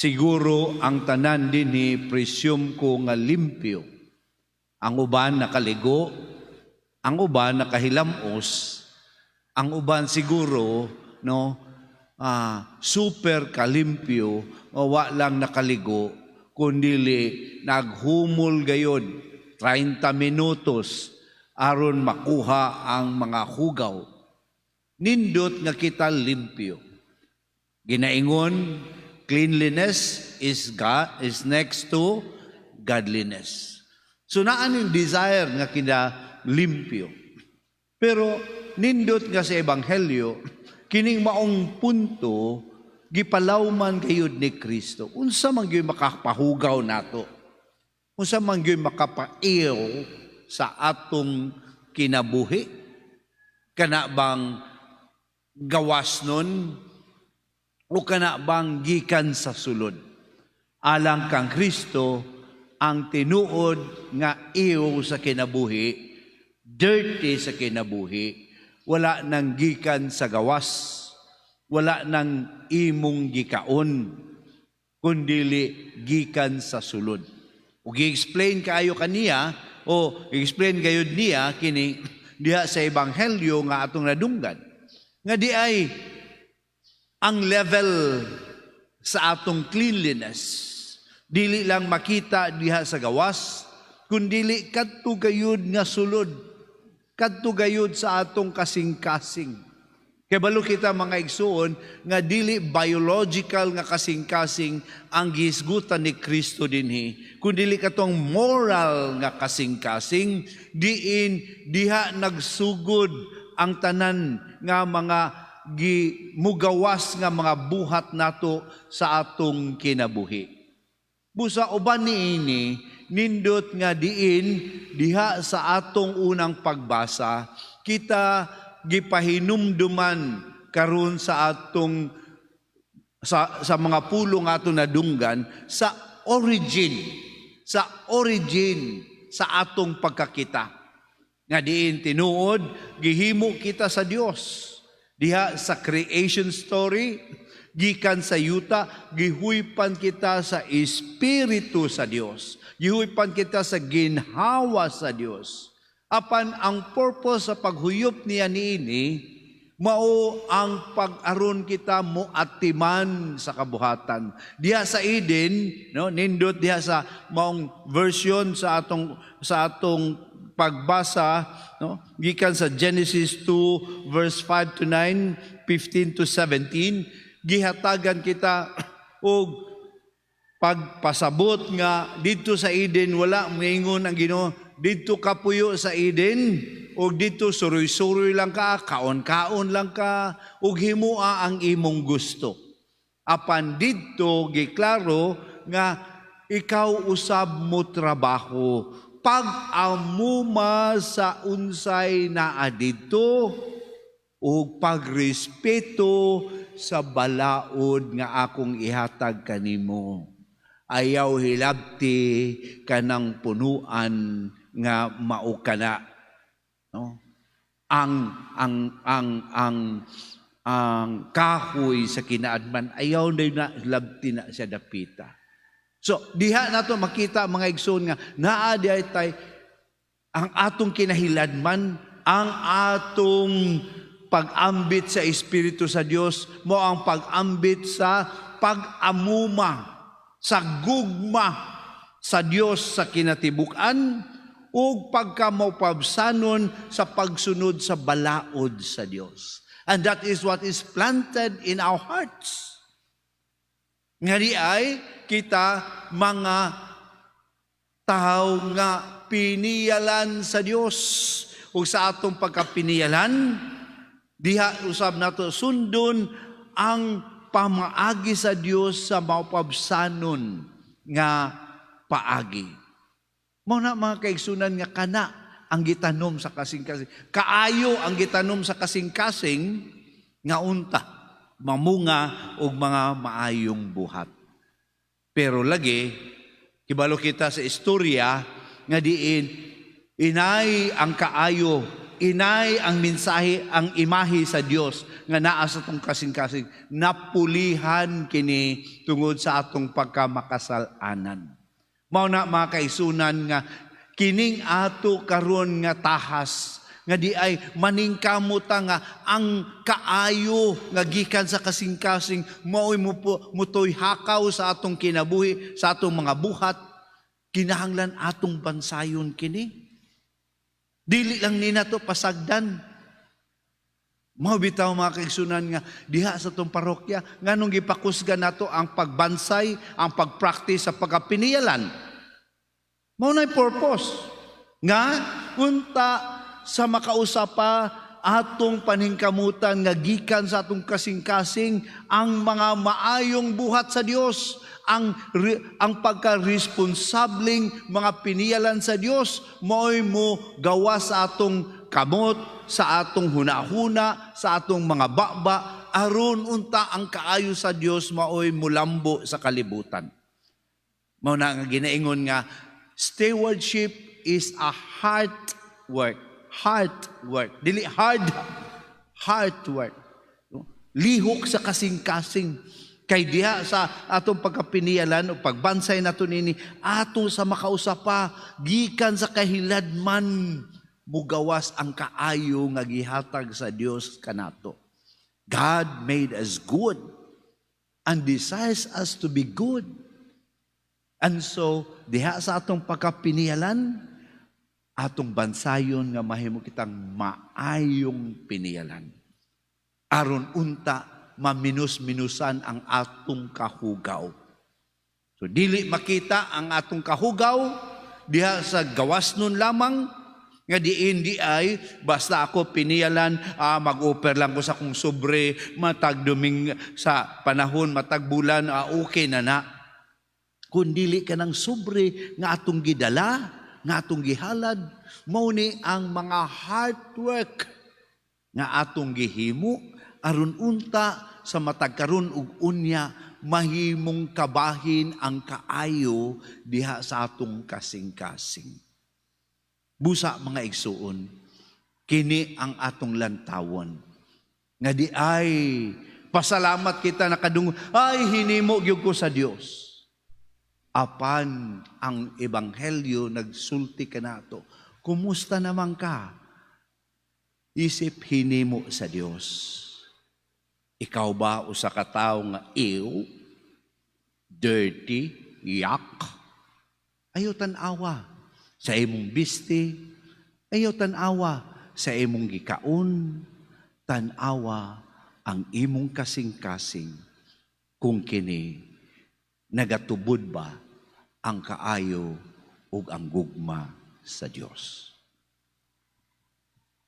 Siguro ang tanan dinhi, presume ko nga limpyo. Ang uban nakaligo, ang uban nakahilamos, ang uban siguro, no, super kalimpyo o wa lang nakaligo kundili naghumol gayod 30 minutos aron makuha ang mga hugaw. Nindot nga kita limpyo. Ginaingon, cleanliness is God is next to godliness. So naa ning desire nga kita limpyo. Pero nindot nga sa ebanghelyo, kining maong punto gipalawman gayud ni Kristo. Unsa man gyud makapahugaw nato? Unsa man gyud makapaiw sa atong kinabuhi? Kana bang gawas nun o kana bang gikan sa sulod? Alang kang Kristo, ang tinuod nga iyo sa kinabuhi, dirty sa kinabuhi, wala nang gikan sa gawas, wala nang imong gikaon, kundili gikan sa sulod. Ug gi-explain kaayo kaniya o explain gayud niya kini diha sa ebanghelyo nga atong nadunggan. Nga di ay ang level sa atong cleanliness dili lang makita diha sa gawas, kundili kadto gayud nga sulod, kadto gayud sa atong kasing-kasing. Kay balo kita, mga igsuon, nga dili biological nga kasing-kasing ang gihisgutan ni Kristo dinhi, kundili katong moral nga kasing-kasing, diin diha nagsugod ang tanan nga mga gimugawas nga mga buhat nato sa atong kinabuhi. Busa uban niini, nindot nga diin diha sa atong unang pagbasa, kita gipahinumduman karon sa atong sa mga pulong atong nadunggan sa origin sa atong pagkakita, nga diin tinuod gihimo kita sa Dios. Diha sa creation story, gikan sa yuta, gihuypan kita sa espiritu sa Dios, gihuypan kita sa ginhawa sa Dios. Apan ang purpose sa paghuyop niya niini mao ang pag-aron kita mo atiman sa kabuhatan. Diha sa Eden, no, nindot diha sa maong version sa atong pagbasa, no, gikan sa Genesis 2 verse 5 to 9, 15 to 17, gihatagan kita og pagpasabot nga didto sa Eden wala moingon ang Ginoo, "Didto ka puyo sa Eden ug didto suroy-suroy lang ka, kaon-kaon lang ka ug himoa ang imong gusto." Apan didto giklaro nga ikaw usab mo trabaho, pag-amuma sa unsay naa didto ug pagrespeto sa balaod nga akong ihatag kanimo. Ayaw hilabti kanang punuan nga mao kana, no, ang kahoy sa kinaadman, ayaw na labti na siya dapita. So diha nato makita, mga igsoon, nga naa diay tay ang atong kinahiladman, ang atong pag-ambit sa Espiritu sa Dios mao ang pag-ambit sa pag-amuma sa gugma sa Dios sa kinatibuk-an ug pagkamaupabsanon sa pagsunod sa balaod sa Dios. And that is what is planted in our hearts. Nga di ay kita mga tao nga piniyalan sa Dios. Ug sa atong pagkapiniyalan, diha usab nato sundon ang pamaagi sa Dios sa maupabsanon nga paagi. Mao na, mga kaigsunan, nga kana ang gitanom sa kasing-kasing. Kaayo ang gitanom sa kasing-kasing nga unta mamunga og mga maayong buhat. Pero lagi kibalo kita sa istorya nga diin inay ang kaayo Inay ang mensahe, ang imahe sa Dios nga naa sa atong kasing-kasing, napulihan kini tungod sa atong pagkamakasal-anan. Mao na, mga kaigsuonan, nga kining ato karon nga tahas nga di ay maningkamot nga ang kaayo nga gikan sa kasing-kasing mao'y mutoy hakaw sa atong kinabuhi, sa atong mga buhat, kinahanglan atong bansayon kini. Dili lang ni nato pasagdan. Mao bitaw, mga kaigsuonan, nga diha sa atong parokya, nganong gipakusgan nato ang pagbansay, ang pagpractice sa pagkapiniyalan. Mao na'y purpose nga unta sa makausa pa atong paningkamutan nga gikan sa atong kasing-kasing ang mga maayong buhat sa Dios, ang pagka-responsableng mga piniyalan sa Dios, mao'y mo gawa sa atong kamot, sa atong hunahuna, sa atong mga baba, aron unta ang kaayo sa Dios mao'y mulambo sa kalibutan. Mao na nga ginaingon nga stewardship is a heart work. Heart work. Dili hard, heart work. No? Lihok sa kasing-kasing. Kay diha sa atong pagkapiniyalan o pagbansay nato nini, ato sa makausa pa, gikan sa kahiladman, mugawas ang kaayo nga gihatag sa Dios kanato. God made us good and desires us to be good. And so, diha sa atong pagkapiniyalan, atong bansayon nga mahimo kitang maayong piniyalan. Aron unta maminus-minusan ang atong kahugaw. So dili makita ang atong kahugaw diha sa gawas nun lamang nga diin di ay basta ako piniyalan, mag-offer lang ko sa akong sobre matag Duming sa panahon, matag bulan, okay na na. Kung dili ka ng sobre nga atong gidala, nga atong gihalad, mao ni ang mga hard work nga atong gihimo aron unta sa matag karon ug unya mahimong kabahin ang kaayo diha sa atong kasing-kasing. Busa, mga igsuon, kini ang atong lantawon. Nga di ay pasalamat kita nakadungog, "Ay, hinimo gyud ko sa Dios." Apan ang ebanghelyo nagsulti kanato. Kumusta naman ka? Isip hinimo sa Dios. Ikaw ba usa ka tawo nga ew, dirty, yak? Ayaw tan-awa sa imong bisti, ayaw tan-awa sa imong gikaon, tan-awa ang imong kasing-kasing kung kini nagatubod ba ang kaayo ug ang gugma sa Dios.